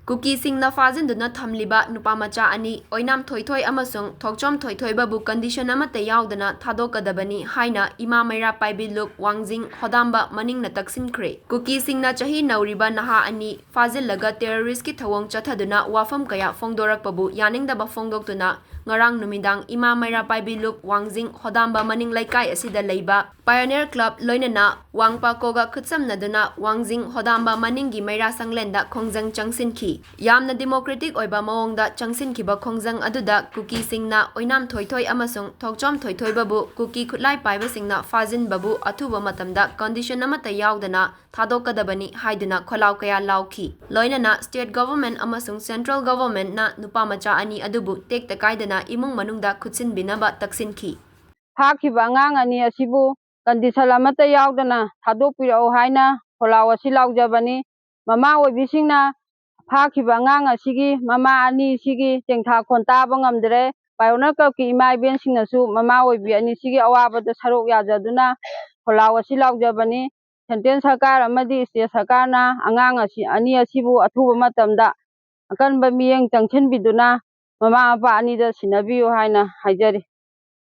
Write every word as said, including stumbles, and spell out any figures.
ꯀꯨꯀꯤꯁꯤꯡꯅ ꯐꯥꯖꯤꯟꯗꯨꯅ ꯊꯝꯂꯤꯕ ꯅꯨꯄꯥ ꯃꯆꯥ ꯑꯅꯤ ꯑꯣꯏꯅꯥꯝ ꯊꯣꯏꯊꯣꯏ ꯑꯃꯁꯨꯡ ꯊꯣꯛꯆꯣꯝ ꯊꯣꯏꯊꯣꯏꯕꯕꯨ condition ꯑꯃꯠꯇ ꯌꯥꯎꯗꯅ ꯊꯥꯗꯣꯛꯀꯗꯕꯅꯤ ꯍꯥꯏꯅ ꯏꯃꯥ ꯃꯩꯔꯥ ꯄꯥꯏꯕꯤ ꯂꯨꯞ ꯋꯥꯡꯖꯤꯡ ꯍꯣꯗꯥꯝꯕ ꯃꯅꯤꯡꯅ ꯇꯛꯁꯤꯟꯈ꯭ꯔꯦ꯫ ꯀꯨꯀꯤꯁꯤꯡꯅ ꯆꯍꯤ ꯅꯧꯔꯤꯕ ꯅꯍꯥ ꯑꯅꯤ ꯐꯥꯖꯤꯜꯂꯒ terrorist ꯀꯤ ꯊꯧꯑꯣꯡ ꯆꯠꯊꯗꯨꯅ ꯋꯥꯐꯝ ꯀꯌꯥ ꯐꯣꯡꯗꯣꯔꯛꯄꯕꯨ ꯌꯥꯅꯤꯡꯗꯕ ꯐꯣꯡꯗꯣꯛꯇꯨꯅ ꯉꯔꯥꯡ ꯅꯨꯃꯤꯗꯥꯡ ꯏꯃꯥ ꯃꯩꯔꯥ ꯄꯥꯏꯕꯤ ꯂꯨꯞ ꯋꯥꯡꯖꯤꯡ ꯍꯣꯗꯥꯝꯕ ꯃꯅꯤꯡ ꯂꯩꯀꯥꯏ ꯑꯁꯤꯗ ꯂꯩꯕ Pioneer Club ꯂꯣꯏꯅꯅ ꯋꯥꯡꯄꯥꯀꯣꯒ ꯈꯨꯠꯁꯝꯅꯗꯨꯅ ꯋꯥꯡꯖꯤꯡ ꯍꯣꯗꯥꯝꯕ ꯃꯅꯤꯡꯒꯤ ꯃꯩꯔꯥ ꯁꯪꯂꯦꯟꯗ ꯈꯣꯡꯖꯪ ꯆꯪꯁꯤꯟꯈꯤ꯫ ꯌꯥꯝꯅ democratic ꯑꯣꯏꯕ ꯃꯑꯣꯡꯗ ꯆꯪꯁꯤꯟꯈꯤꯕ ꯈꯣꯡꯖꯪ ꯑꯗꯨꯗ ꯀꯨꯀꯤꯁꯤꯡꯅ ꯑꯣꯏꯅꯥꯝ ꯊꯣꯏꯊꯣꯏ ꯑꯃꯁꯨꯡ ꯊꯣꯛꯆꯣꯝ ꯊꯣꯏꯊꯣꯏꯕꯕꯨ ꯀꯨꯀꯤ ꯈꯨꯠꯂꯥꯏ ꯄꯥꯏꯕꯁꯤꯡꯅ ꯐꯥꯖꯤꯟꯕꯕꯨ ꯑꯊꯨꯕ ꯃꯇꯝꯗ condition ꯑꯃꯠꯇ ꯌꯥꯎꯗꯅ ꯊꯥꯗꯣꯛꯀꯗꯕꯅꯤ ꯍꯥꯏꯗꯨꯅ ꯈꯣꯜꯂꯥꯎ ꯀꯌꯥ ꯂꯥꯎꯈꯤ꯫ ꯂꯣꯏꯅꯅ state government ꯑꯃꯁꯨꯡ central government ꯅ ꯅꯨꯄꯥ ꯃꯆꯥ ꯑꯅꯤ ꯑꯗꯨꯕꯨ ꯇꯦꯛꯇ ꯀꯥꯏꯗꯅ ꯏꯃꯨꯡ ꯃꯅꯨꯡꯗ ꯈꯨꯠꯁꯤꯟꯕꯤꯅꯕ ꯇꯛꯁꯤꯟꯈꯤ꯫ ꯐꯥꯈꯤꯕ ꯑꯉꯥꯡ ꯑꯅꯤ ꯑꯁꯤꯕꯨ condition ꯑꯃꯠꯇ ꯌꯥꯎꯗꯅ ꯊꯥꯗꯣꯛꯄꯤꯔꯛꯎ ꯍꯥꯏꯅ ꯈꯣꯜꯂꯥꯎ ꯑꯁꯤ ꯂꯥꯎꯖꯕꯅꯤ꯫ ꯃꯃꯥ ꯑꯣꯏꯕꯤꯁꯤꯡꯅ ꯐꯥꯈꯤꯕ ꯑꯉꯥꯡ ꯑꯁꯤꯒꯤ ꯃꯃꯥ ꯑꯅꯤꯁꯤꯒꯤ ꯆꯦꯡꯊꯥ ꯈꯣꯟ ꯇꯥꯕ ꯉꯝꯗ꯭ꯔꯦ꯫ Pioneer Club ꯀꯤ ꯏꯃꯥ ꯏꯕꯦꯟꯁꯤꯡꯅꯁꯨ ꯃꯃꯥ ꯑꯣꯏꯕꯤ ꯑꯅꯤꯁꯤꯒꯤ ꯑꯋꯥꯕꯗ ꯁꯔꯨꯛ ꯌꯥꯖꯗꯨꯅ ꯈꯣꯜꯂꯥꯎ ꯑꯁꯤ ꯂꯥꯎꯖꯕꯅꯤ꯫ Central ꯁꯔꯀꯥꯔ ꯑꯃꯗꯤ state ꯁꯔꯀꯥꯔꯅ ꯑꯉꯥꯡ ꯑꯁꯤ, ꯑꯅꯤ ꯑꯁꯤꯕꯨ ꯑꯊꯨꯕ ꯃꯇꯝꯗ ꯑꯀꯟꯕ ꯃꯤꯠꯌꯦꯡ ꯆꯪꯁꯤꯟꯕꯤꯗꯨꯅ ꯃꯃꯥ ꯃꯄꯥ ꯑꯅꯤꯗ ꯁꯤꯟꯅꯕꯤꯌꯨ ꯍꯥꯏꯅ ꯍꯥꯏꯖꯔꯤ꯫